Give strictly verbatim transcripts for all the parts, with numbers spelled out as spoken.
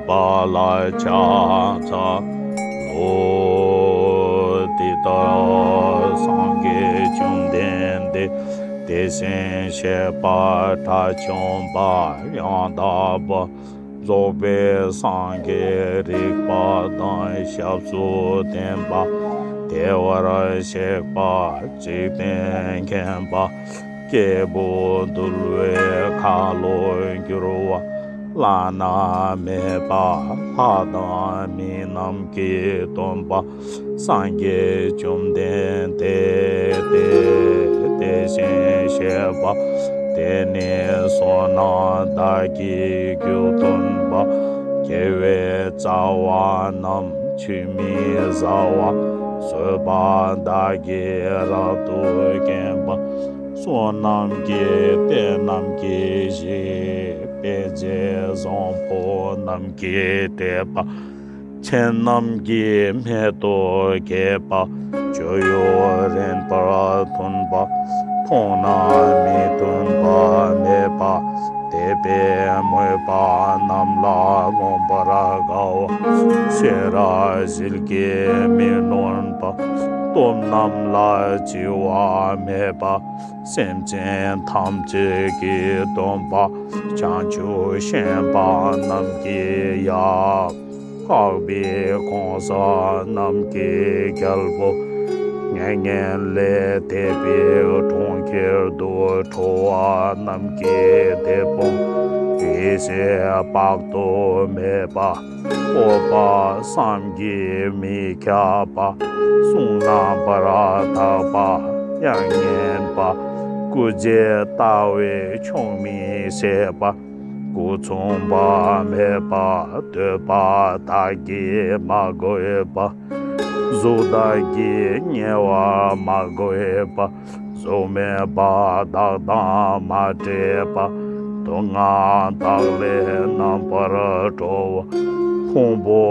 པ་ལ་ཕྱག་འཚལ་ལོ། དེ་ལྟར་སངས་རྒྱས་བཅོམ་ལྡན་འདས་དེ་བཞིན་གཤེགས་པ་དགྲ་བཅོམ་པ་ཡང་དག་པར་རྫོགས་པའི་སངས་རྒྱས་རིག་པ་དང་ཞབས་སུ་ལྡན་པ། བདེ་བར་གཤེགས་པ། འཇིག་རྟེན་མཁྱེན་པ། སྐྱེས་བུ་འདུལ་བའི་ཁ་ལོ་སྒྱུར་བ། བླ་ན་མེད་པ། ལྷ་དང་མི་རྣམས་ཀྱི་སྟོན་པ། སངས་རྒྱས་བཅོམ་ལྡན་འདས་དེ་དེ་བཞིན་གཤེགས་པ། དེ་ནི་བསོད་ནམས་དག་གི་རྒྱུ་སྟོན་པ། དགེ་བའི་རྩ་བ་རྣམས་ཆུད་མི་ཟ་བ། བཟོད་པ་དག་གིས་རབ་ཏུ་བརྒྱན་པ། བསོད་ནམས་ཀྱི་གཏེར་རྣམས་ཀྱི་གཞི། དཔེ་བྱད་བཟང་པོ་རྣམས་ཀྱིས་སྤྲས་པ། ཆོས་རྣམས་ཀྱི་སྨད་དུ་གྱེས་པ། སྤྱོད་ཡུལ་རན་པར་མཐུན་པ། མཐོང་ན་མི་མཐུན་པ་མེད་པ། དད་པས་མོས་པ་རྣམས་ལ་མངོན་པར་དགའ་བ། ཤེས་རབ་ཟིལ་གྱིས་མི་གནོན་པ། སྟོབས་རྣམས་ལ་བྱི་བ་མེད་པ། སེམས་ཅན་ཐམས་ཅད་ཀྱི་སྟོན་པ། བྱང་ཆུབ་ཤེས་པ་རྣམས་ཀྱི་ཡབ། དཔའ་བོའི་གང་ཟག་རྣམས་ཀྱི་རྒྱལ་པོ། མྱ་ངན་ལས་འདས་པའི་གྲོང་ཁྱེར་དུ་འགྲོ་བ་རྣམས་ཀྱི་དེད་དཔོན། ཡེ་ཤེས་དཔག་ཏུ་མེད་པ། སྤོབས་པ་བསམ་གྱིས་མི་ཁྱབ་པ། གསུང་རྣམ་པར་དག་པ་ཡང་ཉན་པ། སྐུ་མཇལ་ལྟ་བས་ཆོག་མི་ཤེས་པ། སྐུ་མཚུངས་པ་མེད་པ། འདོད་པ་དག་གིས་མ་གོས་པ། གཟུགས་དག་གིས་བརྙས་པར་མ་གོས་པ། གཟུགས་མེད་པ་དག་དང་མ་འདྲེས་པ། སྡུག་བསྔལ་དག་ལས་རྣམ་པར་གྲོལ་བ། ཕུང་པོ་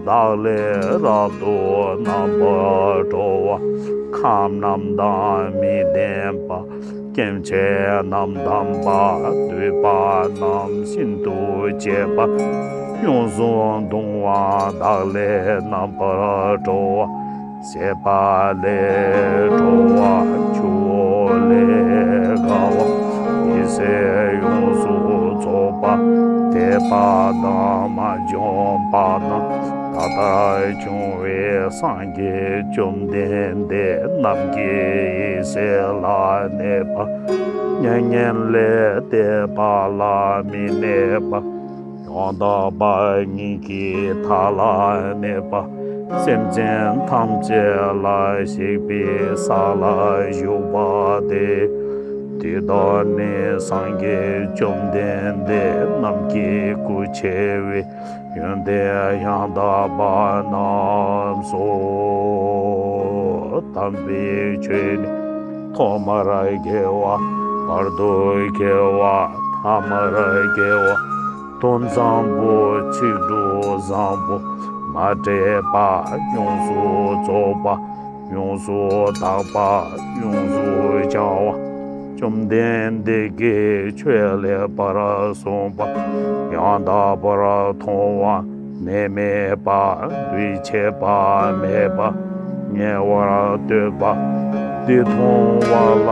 དག་ལས་རབ་ཏུ་རྣམ་པར་གྲོལ་བ། ཁམས་རྣམས་དང་མི་ལྡན་པ། སྐྱེ་མཆེད་རྣམས་བསྡམས་པ། འདུས་པ་རྣམས་ཤིན་ཏུ་བྱེད་པ། ཡོངས་སུ་གདུང་བ་དག་ལས་རྣམ་པར་གྲོལ་བ། ཟད་པ་ལས་གྲོལ་བ། ཆུ་བོ་ལས་དགའ་བ། ཡེ་ཤེས་ཡོངས་སུ་རྫོགས་པ། འདས་པ་དང་མ་བྱོན་པ་དང་ད་ལྟར་བྱུང་བའི་སངས་རྒྱས་བཅོམ་ལྡན་འདས་རྣམས་ཀྱི་ཡེ་ཤེས་ལ་གནས་པ། མྱ་ངན་ལས་འདས་པ་ལ་མི་གནས་པ། ཡང་དག་པ་ཉིད་ཀྱི་མཐའ་ལ་གནས་པ། སེམས་ཅན་ཐམས་ཅད་ལ་གཤེགས་པའི་ས་ལ་བཞུགས་པ་སྟེ། དེ་དག་ནི་སངས་རྒྱས་བཅོམ་ལྡན་འདས་རྣམས་ཀྱི་སྐུ་ཆེ་བའི་ཡོན་ཏན་ཡང་དག་པ་རྣམས་སོ། དམ་པའི་ཆོས་ནི་ཐོག་མར་དགེ་བ། བར་དུ་དགེ་བ། ཐ་མར་དགེ་བ། དོན་བཟང་པོ་ཚིག་འབྲུ་བཟང་པོ། མ་འདྲེས་པ། ཡོངས་སུ་རྫོགས་པ། ཡོངས་སུ་དག་པ། ཡོངས་སུ་བྱང་བ། བཅོམ་ལྡན་འདས་ཀྱིས་ཆོས་ལེགས་པར་གསུངས་པ་ཡང་དག་པར་མཐོང་བ། ནད་མེད་པ། འདུས་བྱས་པ་མེད་པ། ཉེ་བར་གཏོད་པ། འདི་མཐོང་བ་ལ་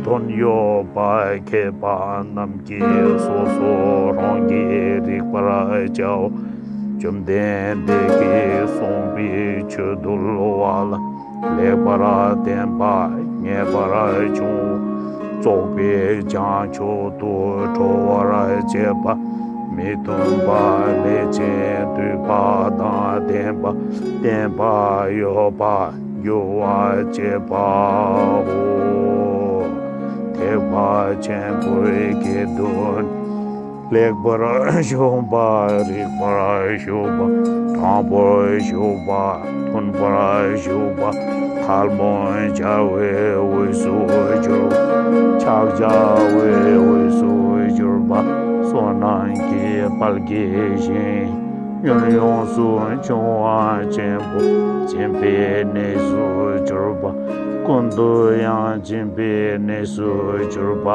དོན་ཡོད་པར་མཁས་པ་རྣམས་ཀྱིས་སོ་སོ་རང་གིས་རིག་པར་བྱའོ། བཅོམ་ལྡན་འདས་ཀྱིས་གསུངས་པའི་ཆོས་འདུལ་བ་ལ་ལེགས་པར་བརྟེན་པ་ངེས་པར་འབྱུང་། རྫོགས་པའི་བྱང་ཆུབ་ཏུ་འགྲོ་བར་བྱེད་པ། མི་མཐུན་པ་མེད་ཅིང་འདུས་པ་དང་ལྡན་པ། བརྟན་པ་ཡོད་པ་འགྱུར་བར་བྱེད་པའོ། ཐེག་པ་ཆེན་པོའི་དགེ་འདུན། ལེགས་པར་ཞུགས་པ་རིགས་པར་ཞུགས་པ། དྲང་པོར་ཞུགས་པ། མཐུན་པར་ཞུགས་པ། ཐལ་མོ་སྦྱར་བའི་དབུས་སུ་གྱུར་པ། ཕྱག་བྱ་བའི་དབུས་སུ་གྱུར་པ། བསོད་ནམས་ཀྱི་དཔལ་གྱི་ཞིང་། ཡུལ་ཡོངས་སུ་འབྱུང་བ་ཆེན་པོ། སྦྱིན་པའི་གནས་སུ་གྱུར་པ། ཀུན་ཏུ་ཡང་སྦྱིན་པའི་གནས་སུ་གྱུར་པ།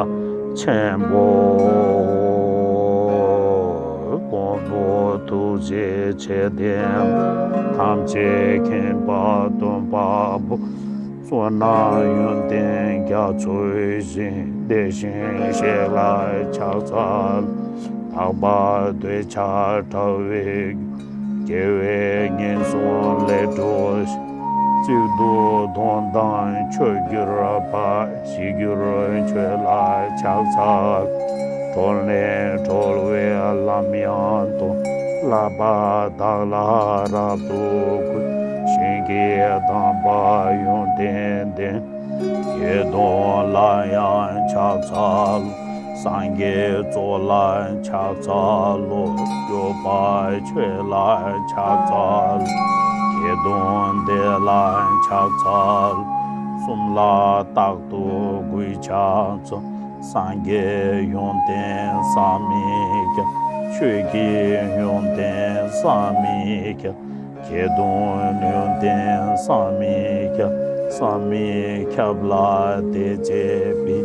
ཆེན་པོ་གོང་དུ་ ཐུགས་རྗེ་ཆེ། དེ་ཐམས་ཅད་མཁྱེན་པ་སྟོན་པ་པོ། བསོད་ནམས་ཡོན་ཏན་རྒྱ་མཚོའི་གཞི། དེ་བཞིན་གཤེགས་ལ་ཕྱག་འཚལ། དག་པ་འདོད་ཆགས་བྲལ་བའི་རྒྱུ། དགེ་བའི་ཉེས་ལས་སྒྲོལ་ཞིང་། གཅིག་ཏུ་དོན་དམ་ཆོས་གྱུར་པ། ཞི་གྱུར་ཆོས་ལ་ཕྱག་འཚལ། གྲོལ་ནས་གྲོལ་བའི་ལམ་ཡང་སྟོན། བསླབ་པ་དག་ལ་རབ་ཏུ་གུས། ཞིང་གི་དམ་པ་ཡོན་ཏན་ལྡན། དགེ་འདུན་ལ་ཡང་ཕྱག་འཚལ་ལོ། སངས་རྒྱས་ཚོགས་ལ་ཕྱག་འཚལ་ལོ། སྐྱོབ་པ་ཆོས་ལ་ཕྱག་འཚལ་ལོ། དགེ་འདུན་སྡེ་ལ་ཕྱག་འཚལ་ལོ། གསུམ་ལ་རྟག་ཏུ་གུས་ཕྱག་འཚལ། སངས་རྒྱས་ཡོན་ཏན་བསམ་མི་ཁྱབ། ཆོས་ཀྱི་ཡོན་ཏན་བསམ་མི་ཁྱབ། དགེ་འདུན་ཡོན་ཏན་བསམ་མི་ཁྱབ། བསམ་མི་ཁྱབ་ལ་དད་བྱེད་པའི།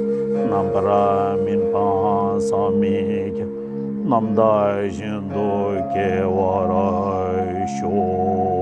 རྣམ་པར་སྨིན་པ་བསམ་མི་ཁྱབ། རྣམ་དག་བཞིན་དུ་སྐྱེ་བར་ཤོག།